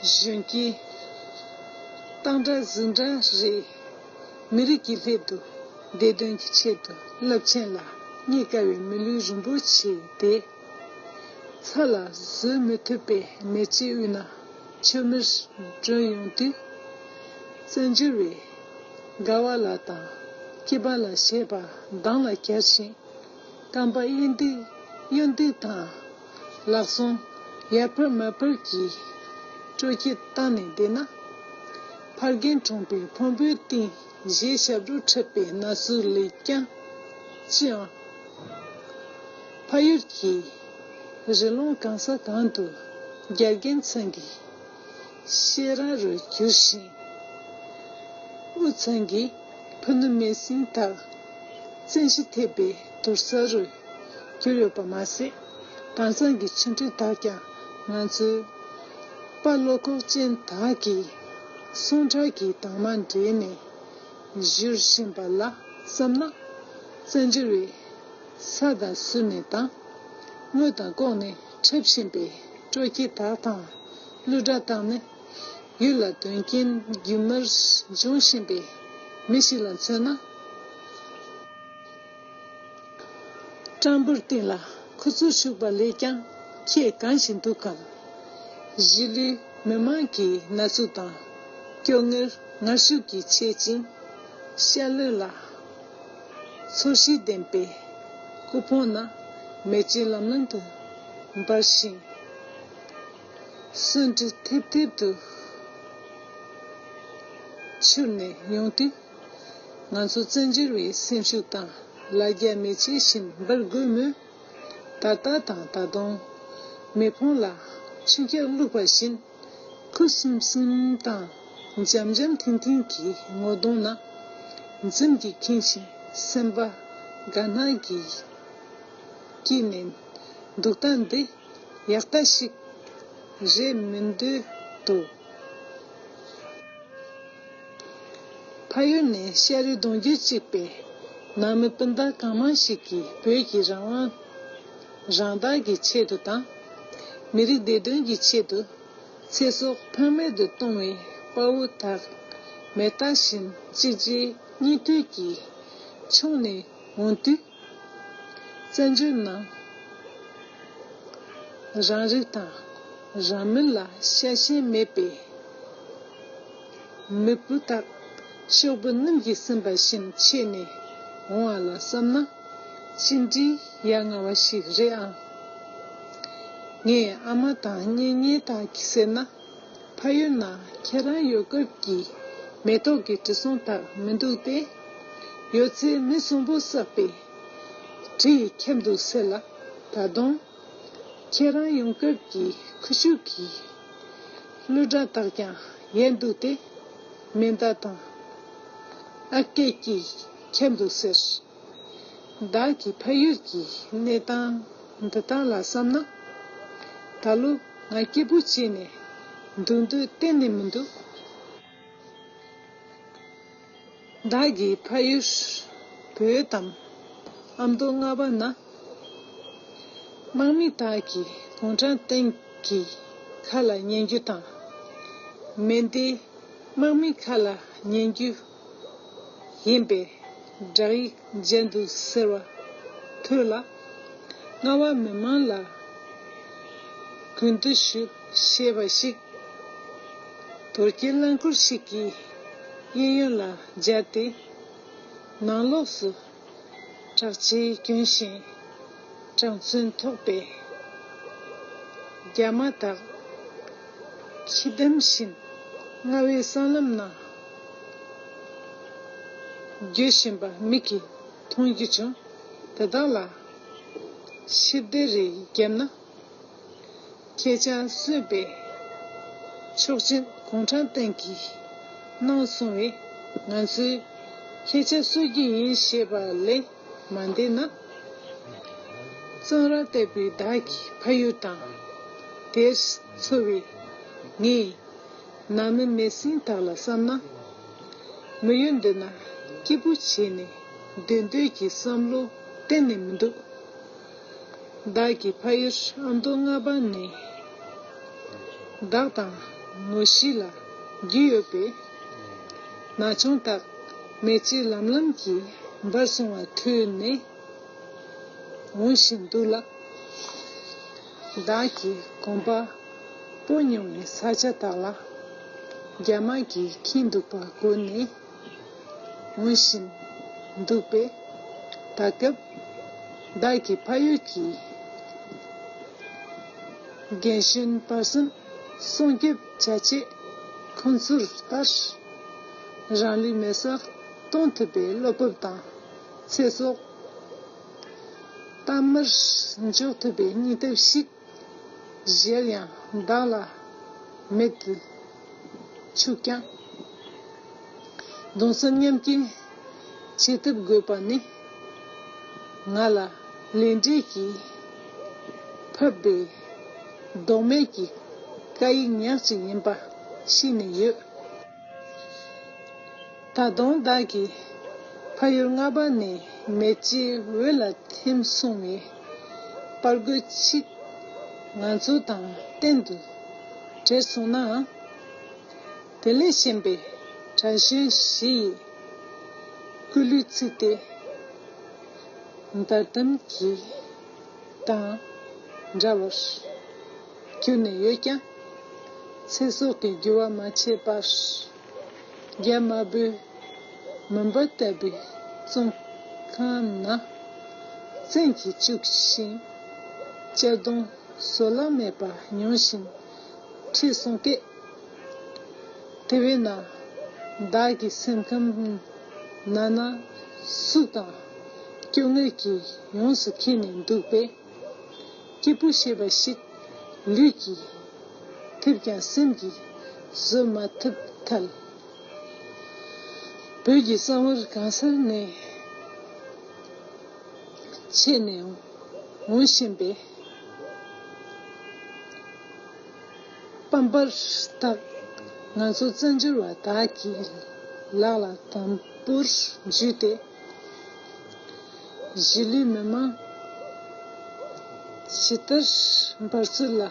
གཞོན་སྐྱེས་སྟག་འདྲ་གཟིག་འདྲ་རེད། མི་རིགས་ཀྱི་སླད་དུ་བདེ་དོན་གྱི་ཆེད་དུ་རླབས་ཆེན་ལ་རྙེད་དཀའ་བའི་མི་ལུས་རིན་པོ་ཆེ་དེ། ཚ་ལ་བཟོད་མི་ཐུབ་པའི་མེ་ལྕེ་དབུས་ན་མཆོད་མེར་སྒྲོན་ཡོང་དུས། བཙན་འགྱུར་བའི་དགའ་བ་ལ་དང་སྐྱིད་པ་ལ་ཞེད་པ་གདངས་ལ་གྱར་ཞིང་། རྐང་པ་གཡོན་འདེགས་གཡོན་འདེགས་དང་། ལག་ཟུང་ཡར་འཕུར་མར་འཕུར་གྱིས་སྤྲོ་སྐྱིད་བཏང་ནས་བསྡད་ན། ཕ་རྒན་གྲོང་པའི་ཕུང་པོའི་སྟེང་གཞས་ཞབས་བྲོ་འཁྲབ་པའི་ན་ཟུག་ལས་ཀྱང་ཅི་ཡང་། ཕ་ཡུལ་གྱི་རི་ཀླུང་གང་ས་གང་དུ་རྒྱ་རྒན་ཚང་གི་བཤད་ར་རུ་གྱུར་ཞིང་། དབུ་ཚང་གི་ཕུ་ནུ་མེ་སྲིན་དག་བཙན་ཞི་ཐེབས་པའི་དུར་ས་རུ་གྱུར་ཡོད་པ་མ་ཟད། དྭངས་གཙང་གི་ཆུ་འབྲུག་དག་ཀྱང་ང་ཚོའི་དཔའ་བློ་ཁོག་ཅན་དག་གིས་སོང་ཁྲག་གི་དྭངས་མ་འདྲེས་ནས་བཞུར་བཞིན་པ་ལ་བསམ་ན། བཙན་འགྱུར་བས་ས་དང་ཟུར་ནས་དང་། ངོས་དང་ལྐོག་ནས་འཁྲབ་བཞིན་པའི་སྤྲོ་སྐྱིད་དག་དང་། གླུ་སྒྲ་དག་ནི་ཡུལ་ལ་དོན་རྐྱེན་རྒྱུན་མར་འབྱུང་བཞིན་པའི་མི་ཞིག་ལ་མཚོན་ན། སྤྲང་པོར་བསྟན་ལ་ཁུ་ཚུར་ཤུག་པ་ལས་ཀྱང་ཁྱེད་གང་ཞིག་འདུག་གམ། གཞིས་ལུས་མི་མང་གི་ན་ཟུག་དང་སྐྱོ་ངལ་ངར་ཤུགས་ཀྱིས་ཆད་ཅིང་། ཤར་ལྷོ་ལ་ཚོར་ཤེས་ལྡན་པའི་སྐུ་ཕུང་ན་མེ་ལྕེ་ལམ་ལམ་དུ་འབར་ཞིང་། གསོན་དྲི་ཐེབས་ཐེབས་དུ་འཕྱུར་ནས་ཡོང་དུས། ང་ཚོ་བཙན་འགྱུར་བའི་སེམས་ཤུགས་དང་ལ་རྒྱ་མེ་ལྕེ་བཞིན་འབར་དགོས་མོད། ད་ལྟ་དང་ད་དུང་མེ་ཕུང་ལ་ཆུ་འཁྱག་བླུགས་པ་བཞིན། ཁུ་སིམ་སིམ་དང་འཇམ་འཇམ་ཐིང་ཐིང་གི་ངོ་གདོང་ན། འཛུམ་གྱིས་ཁེངས་ཤིང་སེམས་པ་དགའ་སྣང་གིས་སྐྱིད་ནས་འདུག་སྟངས་འདི་ཡག་ལྟ་ཞིག་རེད་མི་འདོད་དོ། ཕ་ ཕ་ཡུལ་ནས་ཤ་རུས་གདུང་རྒྱུད་གཅིག་པའི་ནང་མི་སྤུན་ཟླ་གང་མང་ཞིག་གིས་བོད་ཀྱི་རང་དབང་རང་བདག་གི་ཆེད་དུ་དང་། མི་རིགས་བདེ་དོན་གྱི་ཆེད་དུ་ཚེ་སྲོག་ཕངས་མེད་དུ་གཏོང་བའི་དཔའ་བོ་དག་མེ་སྟག་བཞིན་གཅིག་རྗེས་གཉིས་མཐུད་ཀྱིས་མཆོངས་ནས་འོང་དུས། བཙན་བྱོལ་ནང་རང་རིགས་དང་རང་མིན་ལ་ཤ་ཞེན་མེད་པའི་མི་བུ་དག་ཤོག་བུ་སྣུམ་གྱིས་ཟིན་པ་བཞིན་མཆེད་ནས་འོང་བ་ལ་བསམ་ན། ཅི་འདྲའི་ཡ་ང་བ་ཞིག་རེད་ཨང་། ངས་ཨ་མ་དང་གཉེན་ཉེ་དག་གིས་ཟེར་ན། ཕ་ཡུལ་ན་ཁྱེད་རང་ཡོད་སྐབས་ཀྱི་མེ་ཏོག་གི་དྲི་བསུང་དག་མི་འདུག་སྟེ། ཡོད་ཚད་མི་གསོན་པོ་བསགས་པའི་དྲི་ཡིས་ཁྱབ་འདུག་ཟེར་ལ། ད་དུང་ཁྱེད་རང་ཡོང་སྐབས་ཀྱི་ཁུ་བྱུག་གི་གླུ་སྒྲ་དག་ཀྱང་ཡལ་འདུག་སྟེ། མེ་མདའ་དང་ཨག་སྐད་ཀྱིས་ཁྱབ་འདུག་ཟེར། བདག་གི་ཕ་ཡུལ་གྱི་གནས་སྟངས་འདི་དག་ལ་བསམ་ན། ད་ལོ་ང་སྐྱིད་པོ་བྱས་ནས་འདུག་འདོད་གཏན་ནས་མི་འདུག། བདག་གི་ཕ་ཡུལ་བོད་དམ་ཨ་མདོ་རྔ་པ་ན། དམག་མི་དག་གིས་གུང་ཁྲན་ཏང་གི་ཁ་ལ་ཉན་རྒྱུ་དང་། མེ་མདའི་དམག་མི་ཁ་ལ་ཉན་རྒྱུ་ཡིན་པའི་བསྒྲགས་ཡིག་མཇལ་འདུག་ཟེར་བ་ཐོས་ལ། རྔ་བ་མི་མང་ལ་གུས་འདུད་ཞུ་ཞེས་པ་ཞིག་དོལ་རྒྱལ་རླངས་འཁོར་ཞིག་གི་གཡས་གཡོན་ལ་སྦྱར་ཏེ། ནང་ལོགས་སུ་དྲག་ཆས་གྱོན་ཞིང་གྲངས་ཚོད་མཐོ་པའི་རྒྱ་མ་དག་ཁྱི་འདེམས་བཞིན་རྔ་བའི་སྲང་ལམ་ན་རྒྱུ་བཞིན་པ་མིག་གིས་མཐོང་རྒྱུ་བྱུང་། དེ་དག་ལ་ཕྱིར་བདེ་རེ་བརྒྱབ་ན། ཁྱེད་ཅག་གསོད་པའི་ཆོག་མཆན་གུང་ཁྲན་ཏང་གིས་གནང་སོང་བས། ང་ཚོས་ཁྱེད་ཅག་གསོད་རྒྱུ་ཡིན་ཞེས་པ་ལས་མ་འདས་ན། བཙོན་རར་བསྡད་པའི་བདག་གི་ཕ་ཡུལ་དང་། དེར་འཚོ་བའི་ངའི་ནང་མི་མི་སེར་དག་ལ་བསམ་ན། མི་ཡུལ་འདི་ན་སྐྱིད་པོ་བྱས་ནས་སྡོད་འདོད་ཀྱི་བསམ་བློ་གཏན་ནས་མི་འདུག། བདག་གི་ཕ་ཡུལ་ཨ་མདོ་རྔ་པ་ནས་བདག་དང་ངོ་ཤེས་ལ་རྒྱུས་ཡོད་པས། ན་ཆུང་དག་མེ་ལྕེ་ལམ་ལམ་གྱིས་འབར་སོང་བ་ཐོས་ནས་འོང་བཞིན་འདུག་ལ། བདག་གི་གོམ་པ་སྤོ་མྱོང་བའི་ས་ཆ་དག་ལ་རྒྱ་དམག་གིས་ཁྱིམ་འདུག་པ་གོ་ནས། འོང་བཞིན་འདུག་པས། ད་སྐབས་བདག་གི་ཕ་ཡུལ་གྱི་རྒན་གཞོན་བར་གསུམ་སྲུང་སྐྱོབ་བྱ་ཆེད་ཁོང་ཚོར་ལྟར། རང་ལུས་མེ་སྲེག་གཏོང་ཐུབ་པའི་བློ་སྤོབས་དང་ཚེ་སྲོག་གཏའ་མར་འཇོག་ཐུབ་པའི་སྙིང་སྟོབས་ཤིག་གཞལ་ཡང་བདག་ལ་མེད་དུ་ཆུག་ཀྱང་། གདུང་སེམས་མཉམ་སྐྱེད་བྱེད་ཐབས་དགོས་པ་ནི་ང་ལ་ལས་འབྲས་ཀྱིས་ཕབ་པའི་ལྡོག་མེད་ཀྱི་བཀའ་ཡིག་ཉག་གཅིག་ཡིན་པ་ཤེས་ནས་ཡོད། ད་དུང་བདག་གི་ཕ་ཡུལ་རྔ་པ་ནས་མེ་ལྕེ་འོད་ལ་ཐིམ་སོང་བའི་པར་རྒོད་ཅིག་ང་ཚོ་དང་གཏན་དུ་བྲལ་སོང་ནའང་། དེ་ལས་གཞན་པའི་གྲྭ་གཞོན་བཞི་ཡིས་སྐུ་ལུས་ཚིག་སྟེ་འདར་གཏམ་གྱི་དང་འདྲ་བར་གྱུར་ནས་ཡོད་ཀྱང་། ཚེ་སྲོག་གི་འགྱུར་བ་མ་ཆད་པར་རྒྱ་དམར་པོའི་མུན་པ་ལྟ་བུའི་བཙོན་ཁང་ན་བཙན་གྱིས་བཅུག་ཅིང་། གཅར་རྡུང་བཟོད་གླགས་མེད་པ་མྱོང་བཞིན་ཁྲིད་སོང་སྐད། དེ་བས་ན་བདག་གི་སེམས་ཁམས་ནང་ན་ཟུག་དང་སྐྱོ་ངལ་གྱིས་ཡོངས་སུ་ཁེངས་ནས་འདུག་པས། སྐྱིད་པོ་ཞེས་པ་ཞིག་ལུས་ཀྱིས་ཐེབས་ཀྱང་སེམས་ཀྱིས་བཟོད་མ་ཐུབ་ཐལ། བོད་ཀྱི་གསང་བར་གང་སར་ནས་ཆད་ནས་འོང་བཞིན་པའི་པམ་པར་དག་ང་ཚོ་བཙན་བྱོལ་བ་དག་གིས་ ལག་ལ་དམ་པོར་འཇུས་ཏེ། གཞིས་ལུས་མི་མང་ཇི་ལྟར་འབད་ཚུགས་ལ་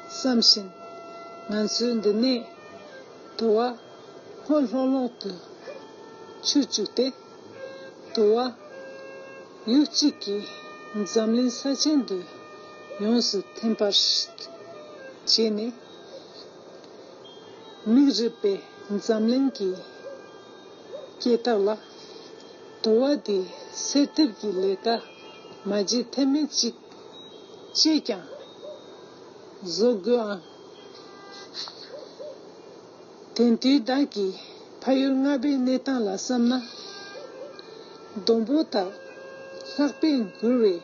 བསམ་བཞིན། ང་ཚོས་འདི་ནས་དུ་བ་ཧོ་ལྷོག་ལྷོག་ཏུ་འཕྱུར་བཅུག་སྟེ། དུ་བ་ཡུག་གཅིག་གིས་འཛམ་གླིང་ས་ཆེན་དུ་ཡོངས་སུ་ཐིམ་པར་བྱས་ནས། མིག་རུས་པས་འཛམ་གླིང་གི་སྐྱེ་སྟབས་ལ། དུ་བ་འདིའི་སེལ་ཐབས་ཀྱི་ལས་ཀ་མ་བྱེད་ཐབས་མེད་ཅིག་ཅིས་ཀྱང་བཟོ་དགོས་ཨང་། དེང་དུས་བདག་གིས་ཕ་ཡུལ་རྔ་པའི་གནས་སྟངས་ལ་བསམ་ན། སྡོང་པོ་དག་ལྷགས་པས་འགུལ་བའི་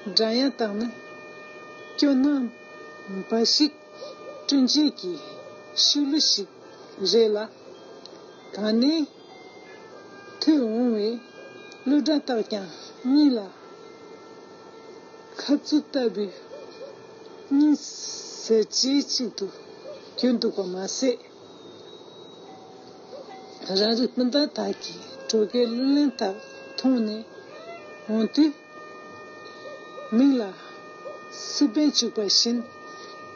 སྒྲ་དབྱངས་དག་ནི་སྐྱོ་སྣང་འབའ་ཞིག་བསྐྲུན་བྱེད་ཀྱི་ཤུགས་གླུ་ཞིག་རེད་ལ། གང་ནས་ཐོས་འོང་བའི་གླུ་སྒྲ་དག་ཀྱང་སྙིང་ལ་ཁ་བཙུམ་ལྟ་བུའི་སྙིང་གཟེར་ཅན་ཅིག་ཏུ་གྱུར་འདུག་པ་མ་ཟད། རང་རིགས་སྤུན་ཟླ་དག་གི་བྲོ་གར་གླུ་ལེན་དག་མཐོང་ནས་འོང་དུས། མིག་ལ་སི་པན་བྱུགས་པ་བཞིན་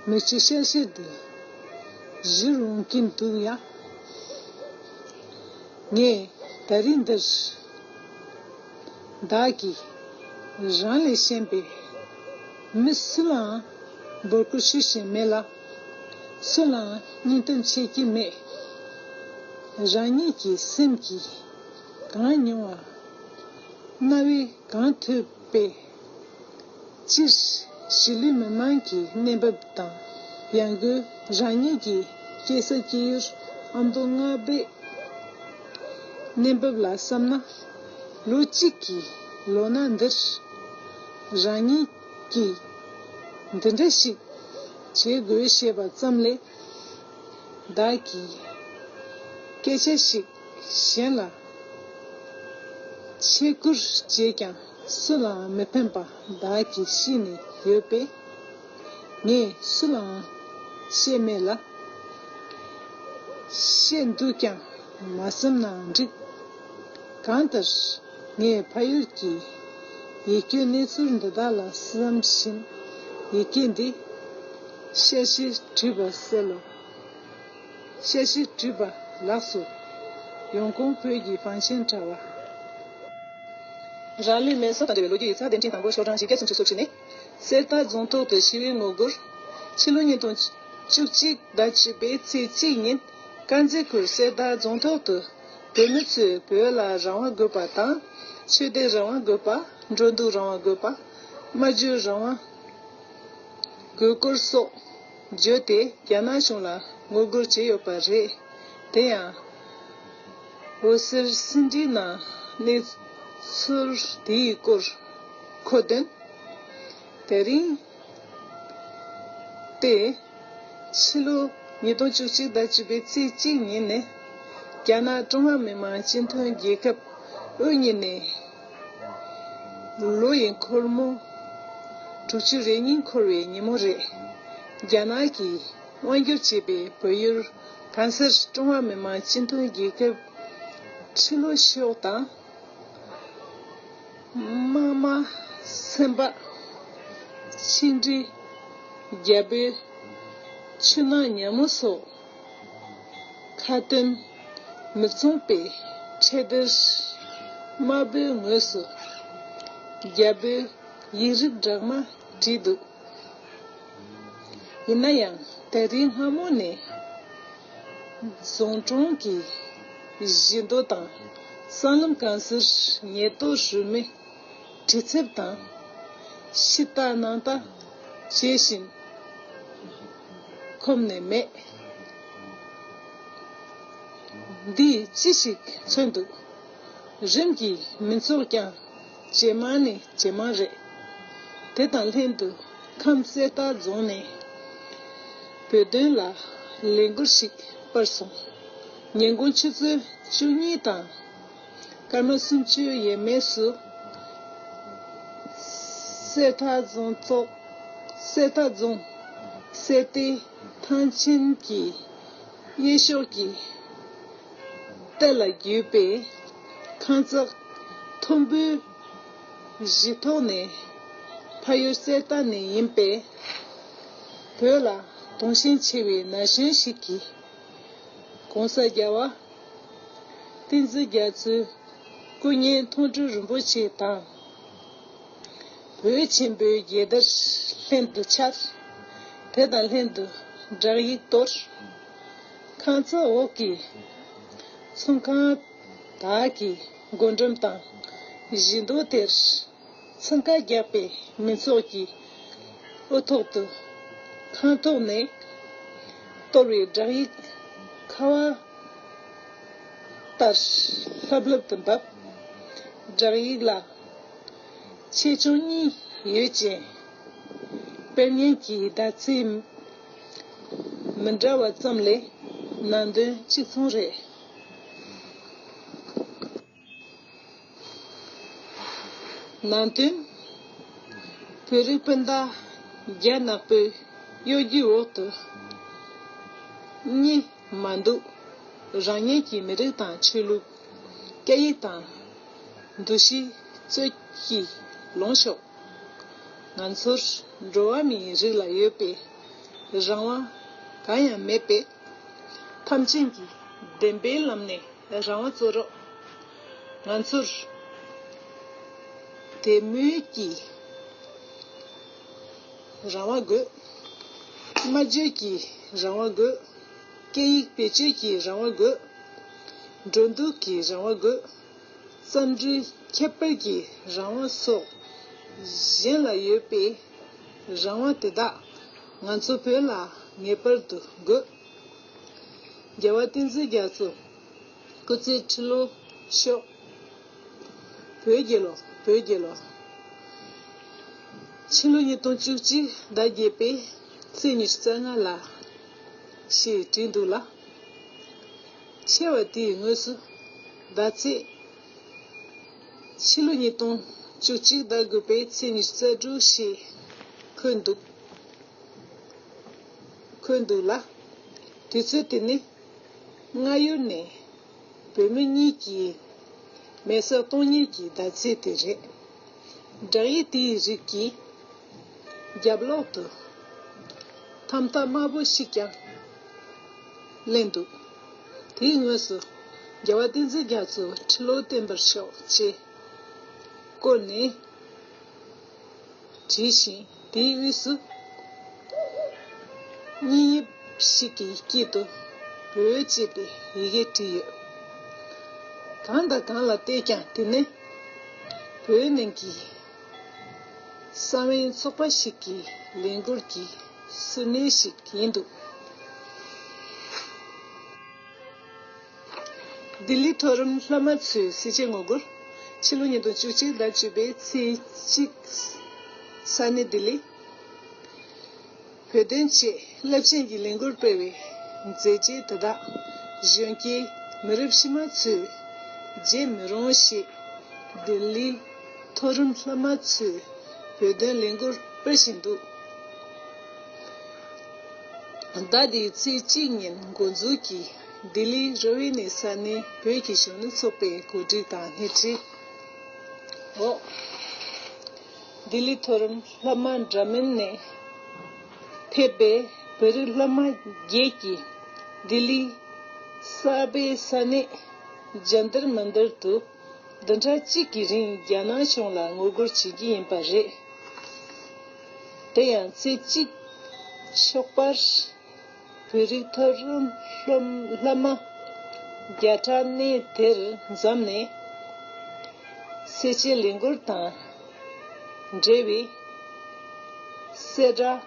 མིག་ཆུ་ཤར་ཤར་དུ་བཞུར་འོང་གིན་འདུག་ཡ། ངས་ད་རིང་འདིར་བདག་གིས་རང་ལས་གཞན་པའི་མི་སུ་ལའང་འབོད་སྐུལ་ཞུ་བཞིན་མེད་ལ། སུ་ལའང་སྙིང་གཏམ་བྱེད་ཀྱི་མེད། རང་ཉིད་ཀྱི་སེམས་ཀྱིས་གང་མྱོང་བ། རྣ་བས་གང་ཐོས་པའི་སྤྱིར་གཞིས་ལུས་མི་མང་གི་གནས་བབ་དང་། ཡང་སྒོས་རང་ཉིད་ཀྱི་སྐྱེས་ས་སྐྱེས་ཡུལ་ཨ་མདོ་རྔ་པའི་གནས་བབ་ལ་བསམ་ན། ལོ་གཅིག་གི་ལོ་ན་འདིར་རང་ཉིད་ཀྱིས་འདི་འདྲ་ཞིག་བྱེད་དགོས་ཞེས་པ་ཙམ་ལས། བདག་གིས་སྐད་ཆ་ཞིག་གཞན་ལ་ཆེད་བསྐུར་བྱས་ཀྱང་སུ་ལའང་མི་ཕན་པ་བདག་གིས་ཤེས་ནས་ཡོད་པས། ངས་སུ་ལའང་བཤད་མེད་ལ། བཤད་འདུག་ཀྱང་མ་བསམ་ནའང་འགྲིག། གང་ལྟར་ངས་ཕ་ཡུལ་གྱི་ཡིད་སྐྱོའི་གནས་ཚུལ་འདི་དག་ལ་བསམ་བཞིན། ཡི་གེ་འདི་ཤ་ཤེད་བྲིས་པ་གསལ་ལོ། ཤ་ཤེད་བྲིས་པ་ལགས་སོ། ཡོང་ཁུངས་བོད་ཀྱི་བང་ཆེན་དྲ་བ། རང་ལུས་མེ་སྲེག་དང་འབྲེལ་བའི་ལོ་རྒྱུས་ཡིག་ཚགས་དེབ་ཕྲེང་དང་པོ་ཤོག་གྲངས་བཞི་བརྒྱ་སུམ་ཅུ་སོ་བཞི་ནས། གསེར་རྟ་རྫོང་ཐོག་ཏུ་ཞི་བའི་ངོ་རྒོལ། ཕྱི་ལོ་ཉིས་སྟོང་བཅུ་གཅིག་ཟླ་བཅུ་པའི་ཚེས་གཅིག་ཉིན་དཀར་མཛེས་ཁུལ་གསེར་རྟ་རྫོང་ཐོག་ཏུ་བོད་མི་ཚོས་བོད་ལ་རང་དབང་དགོས་པ་དང་། ཆོས་དད་རང་དབང་དགོས་པ། འགྲོ་འདུག་རང་དབང་དགོས་པ། སྨྲ་བརྗོད་རང་དབང་དགོས་སྐོར་སོགས་བརྗོད་དེ་རྒྱ་ནག་གཞུང་ལ་ངོ་རྒོལ་བྱས་ཡོད་པ་རེད། དེ་ཡང་འོད་ཟེར་ཟིན་བྲིས་ནང་གནས་ཚུལ་དེའི་སྐོར་མཁོ་འདོན། དེ་རིང་སྟེ། ཕྱི་ལོ་ཉིས་སྟོང་བཅུ་གཅིག་ཟླ་བཅུ་པའི་ཚེས་གཅིག་ཉིན་ནི། རྒྱ་ནག་ཀྲུང་ཧྭ་མི་དམངས་སྤྱི་མཐུན་རྒྱལ་ཁབ་དབུ་བརྙེས་ནས་ལོ་ཡི་འཁོར་མོ་དྲུག་ཅུ་རེ་གཉིས་འཁོར་བའི་ཉིན་མོ་རེད། རྒྱ་ནག་གིས་དབང་སྒྱུར་བྱས་པའི་བལ་ཡུལ་གང་སར་ཀྲུང་ཧྭ་མི་དམངས་སྤྱི་མཐུན་རྒྱལ་ཁབ་ཁྲི་ལོ་ཤོག་དང་། དམག་མ་སེམས་དཔའ། ཆིག་སྒྲིལ་རྒྱལ་པོའི་ཆུ་ནང་ཉ་མོ་སོགས། ཁ་ཏོན་མི་མཚུངས་པའི་ཕྲེང་སྡེར་དམར་པོའི་ངོས་སུ་རྒྱལ་པོའི་ཡིག་རིགས་འདྲ་མིན་བྲིས་འདུག། ཡིན་ན་ཡང་ད་རིང་སྔ་མོ་ནས་རྫོང་གྲོང་གི་བཞི་མདོ་དང་སྲང་ལམ་གང་སར་ཉེན་རྟོག་རུ་མི་དྲི་ཚབ་དང་ཕྱི་ལྟ་ནང་ལྟ་བྱེད་བཞིན་ཁོམ་ནས་མེད། འདིས་ཅི་ཞིག་མཚོན་འདུག། རིམ་གྱིས་མི་ཚོགས་ཀྱང་ཇེ་མང་ནས་ཇེ་མང་རེད། དེ་དང་ལྷན་དུ་ཁམས་གསེར་རྟ་རྫོང་ནས་བོད་དོན་ལ་ལས་འགུལ་ཞིག་སྤར་སོང་། ཉིན་གུང་ཆུ་ཚོད་བཅུ་གཉིས་དང་སྐར་མ་སུམ་ཅུ་ཡས་མས་སུ། གསེར་རྟ་རྫོང་ཐོག་གསེར་རྟ་རྫོང་གསེར་རྟའི་ཐང་ཆེན་གྱི་གཡས་ཕྱོགས་ཀྱི་ གཏེར་ལ་བརྒྱུས་པའི་ཁང་བརྩེགས་མཐོན་པོའི་གཞི་ཐོག་ནས་ཕ་ཡུལ་གསེར་རྟ་ནས་ཡིན་པའི་བོད་ལ་དུང་ཞེན་ཆེ་བའི་ན་གཞོན་ཞིག་གིས། ༸གོང་ས་རྒྱལ་བ་བསྟན་འཛིན་རྒྱ་མཚོའི་སྐུ་བརྙན་མཐོང་གྲོལ་རིན་པོ་ཆེ་དང་། བོད་ཆེན་པོའི་རྒྱལ་དར་ལྷན་དུ་འཕྱར། དེ་དང་ལྷན་དུ་བསྒྲགས་ཡིག་གཏོར། ཁང་བརྩེགས་འོག་གི་ཚོང་ཁང་དག་གི་སྒོ་འགྲམ་དང་བཞི་མདོ་དེར་འཚང་ཁ་རྒྱག་པའི་མི་ཚོགས་ཀྱི་དབུ་ཐོག་ཏུ། ཁང་ཐོག་ནས་གཏོར་བའི་བསྒྲགས་ཡིག་ཁ་བ་ལྟར་ལྷབ་ལྷུབ་ཏུ་འབབ། བསྒྲགས་ཡིག་ལ་ཆེ་ཆུང་གཉིས་ཡོད་ཅིང་། དཔེ་རྙིང་གི་ཟླ་ཚེས་མི་འདྲ་བ་ཙམ་ལས་ནང་དོན་གཅིག་མཚུངས་རེད། ནང་དོན། བོད་རིགས་སྤུན་ཟླ་རྒྱ་ནག་པོའི་གཡོ་སྒྱུའི་འོག་ཏུ་གཉིད་མ་འདུག་རང་ཉིད་ཀྱི་མི་རིགས་དང་ཆོས་ལུགས། སྐད་ཡིག་དང་འདུ་ཤེས་རྩོད་ཀྱིས་ལོངས་ཤོག་ང་ཚོར་འགྲོ་བ་མིའི་རིགས་ལ་ཡོད་པའི་རང་དབང་གང་ཡང་མེད་པས། ཐམས་ཅད་ཀྱིས་བདེན་པའི་ལམ་ནས་རང་དབང་རྩོད་རོགས། ང་ཚོར་དད་མོས་ཀྱི་རང་དབང་དགོས། སྨྲ་བརྗོད་ཀྱི་རང་དབང་དགོས། སྐད་ཡིག་བེད་སྤྱོད་ཀྱི་རང་དབང་དགོས། འགྲོ་འདུག་གི་རང་དབང་དགོས། བརྩམས་སྒྲུང་ཁྱད་པར་གྱི་རང་དབང་སོགས་གཞན་ལ་ཡོད་པའི་རང་དབང་དེ་དག་ང་ཚོ་བོད་ལ་ངེས་པར་དུ་དགོས། རྒྱལ་བ་བསྟན་འཛིན་རྒྱ་མཚོ་སྐུ་ཚེ་ཁྲི་ལོ་ཤོག་བོད་རྒྱལ་ལོ། བོད་རྒྱལ་ལོ། ཕྱི་ལོ་ཉིས་སྟོང་བཅུ་གཅིག་ཟླ་བརྒྱད་པའི་ཚེས་ཉི་ཤུ་རྩ་ལྔ་ལ་ཞེས་བྲིས་འདུག་ལ། ཆེ་བ་དེའི་ངོས་སུ་ཟླ་ཚེས། ཕྱི་ལོ་ཉིས་སྟོང་བཅུ་གཅིག་ཟླ་དགུ་པའི་ཚེས་ཉི་ཤུ་རྩ་དྲུག་ཞེས་འཁོད་འདུག་འཁོད་འདུག་ལ། དུས་ཚོད་དེ་ནི་སྔ་ཡུལ་ནས་བོད་མི་གཉིས་ཀྱི་མེ་སྲེག་གཏོང་མཁན་གྱི་ཟླ་ཚེས་དེ་རེད། བསྒྲགས་ཡིག་དེའི་རིགས་ཀྱི་རྒྱབ་ལོགས་སུ་ཐམ་ཐམ་དམར་པོ་ཞིག་ཀྱང་གླན་འདུག་དེའི་ངོས་སུ་རྒྱལ་བ་བསྟན་འཛིན་རྒྱ་མཚོ་ཁྲི་ལོ་བརྟན་པར་ཤོག་ཅེས་བཀོད་ནས་བྲིས་ཤིང་། དེའི་དབུས་སུ་རྙིང་དབྱིབས་ཤིག་གི་དཀྱིལ་དུ་བོད་ཅེས་པའི་ཡི་གེ་བྲིས་ཡོད། གང་དང་གང་ལ་བལྟས་ཀྱང་དེ་ནི་བོད་ནང་གི་ས་བོན་ཚོགས་པ་ཞིག་གི་ལས་འགུལ་གྱི་སུན་གནས་ཤིག་ཡིན་འདུག་ལྡི་ལི་མཐོ་རིམ་སློབ་མ་ཚོའི་སེར་བྱེས་ངོ་རྒོལ། ཕྱི་ལོ་ཉིས་སྟོང་བཅུ་གཅིག་ཟླ་བཅུ་པའི་ཚེས་གཅིག་ས་གནས་ལྡི་ལི། བོད་དོན་ཆེད་རླབས་ཆེན་གྱི་ལས་འགུལ་སྤེལ་བའི་མཛད་རྗེས་དེ་དག་གཞོན་སྐྱེས་མི་རབས་ཕྱི་མ་ཚོས་བརྗེད་མི་རུང་ཞེས་ལྡི་ལི་མཐོ་རིམ་སློབ་མ་ཚོས་བོད་དོན་ལས་འགུལ་སྤེལ་བཞིན་འདུག་ཟླ་འདིའི་ཚེས་གཅིག་ཉིན་འགོ་འཛུགས་ཀྱིས་ལྡི་ལིའི་རོ་ཝི་ནི་ས་གནས་བོད་ཀྱི་གཞོན་ནུ་ཚོགས་པའི་གོ་སྒྲིག་དང་སྣེ་ཁྲིད་འོག་ལྡི་ལི་མཐོ་རིམ་སློབ་མ་འདྲ་མིན་ནས་ཕེབས་པའི་བོད་རིགས་སློབ་མ་བརྒྱད་ཀྱིས་ལྡི་ལིའི་གསར་པའི་ས་གནས་ཇན་ཏར་མན་ཏར་དུ་བདུན་ཕྲག་གཅིག་གི་རིང་རྒྱ་ནག་གཞུང་ལ་ངོ་རྒོལ་བྱེད་ཀྱི་ཡིན་པ་རེད། དེ་ཡང་ཚེས་གཅིག་ཞོགས་པར་བོད་རིགས་མཐོ་རིམ་སློབ་སློབ་མ་བརྒྱ་ཕྲག་གནས་དེར་འཛོམས་ནས་སེར་བྱེས་ལས་འགུལ་དང་འབྲེལ་བའི་གསལ་བསྒྲགས་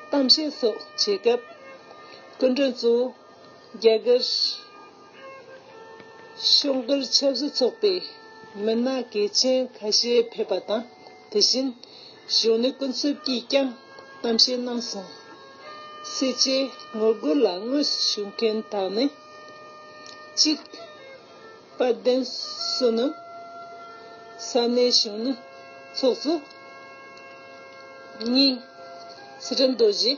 གཏམ་བཤད་སོགས་བྱེད་སྐབས་སྐུ་མགྲོན་གཙོ་བོ་རྒྱ་གར་ཤོག་སྒོར་ཆབ་སྲིད་ཚོགས་པའི་མི་སྣ་གལ་ཆེན་ཁ་ཤས་ཕེབས་པ་དང་། དེ་བཞིན་གཞོན་ནུ་སྐུ་ཚབ་ཀྱིས་ཀྱང་གཏམ་བཤད་གནང་སོང་། སེར་བྱེས་ངོ་རྒོལ་ལ་དངོས་སུ་ཞུགས་མཁན་དག་ནི། གཅིག་དཔལ་ལྡན་བསོད་ནམས། ས་གནས་གཞོན་ནུ་ཚོགས་གཙོ། གཉིས། ཚེ་རིང་རྡོ་རྗེ།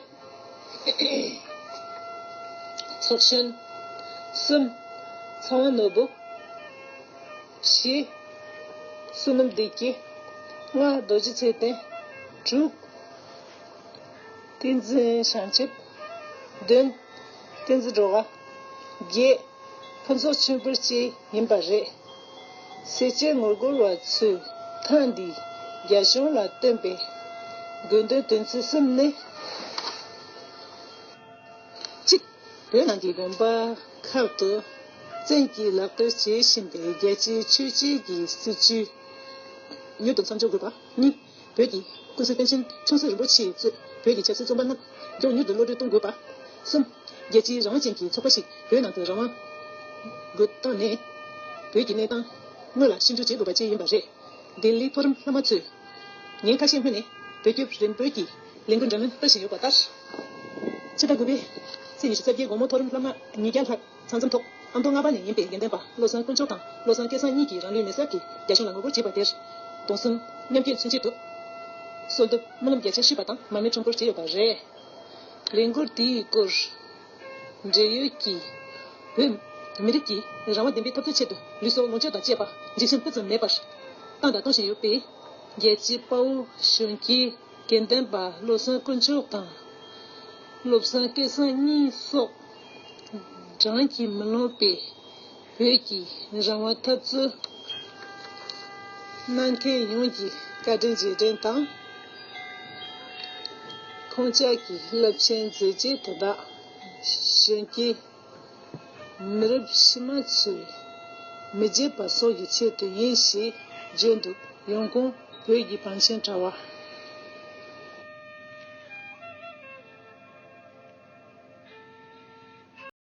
ཚོགས་གཞོན། གསུམ། ཚངས་དབང་ནོར་བུ། བཞི། བསོད་ནམས་བདེ་སྐྱིད། ལྔ། རྡོ་རྗེ་ཚེ་བརྟན། དྲུག་བསྟན་འཛིན་བྱང་ཆུབ། བདུན། བསྟན་འཛིན་སྒྲོལ་དཀར། བརྒྱད། ཕུན་ཚོགས་ཆོས་འཕེལ་བཅས་ཡིན་པ་རེད། སེར་སྐྱའི་ངོ་རྒོལ་བ་ཚོས་ཐེངས་འདིའི་རྒྱ་གཞུང་ལ་བཏོན་པའི་དགོས་འདུན་དོན་ཚན་གསུམ་ནི། གཅིག་བོད་ནང་གི་དགོན་པ་ཁག་ཏུ་བཙན་གྱིས་ལག་བསྟར་བྱེད་བཞིན་པའི་རྒྱལ་སྤྱིའི་ཆོས་བྱེད་ཀྱི་སྲིད་བྱུས་མྱུར་དུ་མཚམས་འཇོག་དགོས་པ། གཉིས། བོད་ཀྱི་ཀུན་གསལ་པཎ་ཆེན་ཆུང་སྲིད་རིན་པོ་ཆེས་གཙོས་བོད་ཀྱི་ཆབ་སྲིད་བཙོན་པ་རྣམས་མགྱོགས་མྱུར་དུ་གློད་གྲོལ་གཏོང་དགོས་པ། གསུམ། རྒྱལ་སྤྱིའི་རང་དབང་ཅན་གྱི་ཚོགས་པ་ཞིག་བོད་ནང་དུ་རང་དབང་སྒོ་བཏང་ནས། བོད་ཀྱི་གནས་སྟངས་དངོས་ལ་ཞིབ་འཇུག་བྱེད་དགོས་པ་བཅས་ཡིན་པ་རེད། ལྡི་ལིའི་མཐོ་རིམ་བླ་མ་ཚོས་ཉིན་ཁ་ཤས་སྔོན་ནས་བོད་སྐྱོབ་རིམ་སྤེལ་གྱི་ལས་འགུལ་འདྲ་མིན་སྤེལ་བཞིན་ཡོད་པ་ལྟར། ཕྱི་ཟླ་དགུ་པའི་ཚེས་ཉི་ཤུ་རྩ་བརྒྱད་དགོང་མོ་མཐོ་རིམ་བླ་མ་ཉིས་བརྒྱ་ལྷག་ཚང་འཛོམས་ཐོག་ཨ་མདོ་རྔ་པ་ནས་ཡིན་པའི་དགེ་འདུན་པ་བློ་བཟང་དཀོན་མཆོག་དང་བློ་བཟང་སྐལ་བཟང་གཉིས་ཀྱིས་རང་ལུས་མེར་སྲེག་གིས་རྒྱ་གཞུང་ལ་ངོ་རྒོལ་བྱས་པ་དེར། གདུང་སེམས་མཉམ་སྐྱེད་མཚོན་ཆེད་དུ། གསོལ་འདེབས་སྨོན་ལམ་རྒྱ་ཆེར་ཞུས་པ་དང་མར་མེ་ཁྲོམ་སྐོར་བྱས་ཡོད་པ་རེད། ལས་འགུལ་དེའི་སྐོར། འབྲེལ་ཡོད་ཀྱིས་བོད་མི་རིགས་ཀྱི་རང་དབང་བདེན་པའི་འཐབ་རྩོད་ཆེད་དུ་ལུས་སྲོག་ལོངས་སྤྱོད་དང་བཅས་པ་འཇིགས་ཞུམ་སྤུ་ཙམ་མེད་པར་བཏང་དང་གཏོང་བཞིན་ཡོད་པས། རྒྱལ་གཅེས་དཔའ་བོ་གཞོན་སྐྱེས་དགེ་འདུན་པ་བློ་བཟང་དཀོན་མཆོག་དང་། བློ་བཟང་སྐལ་བཟང་གཉིས་སོགས་བགྲང་གིས་མི་ལོངས་པའི་བོད་ཀྱི་རང་དབང་འཐབ་རྩོད་གནང་མཁན་ཡོངས་ཀྱི་བཀའ་དྲིན་རྗེས་དྲན་དང་། ཁོང་ཅག་གི་རླབས་ཆེན་མཛད་རྗེས་དེ་དག་གཞོན་སྐྱེས་མི་རབས་ཕྱི་མ་ཚོས་མི་བརྗེད་པ་སོགས་ཀྱི་ཆེད་དུ་ཡིན་ཞེས་བརྗོད་འདུག་ཡོང་ཁུངས་བོད་ཀྱི་བང་ཆེན་དྲ་བ།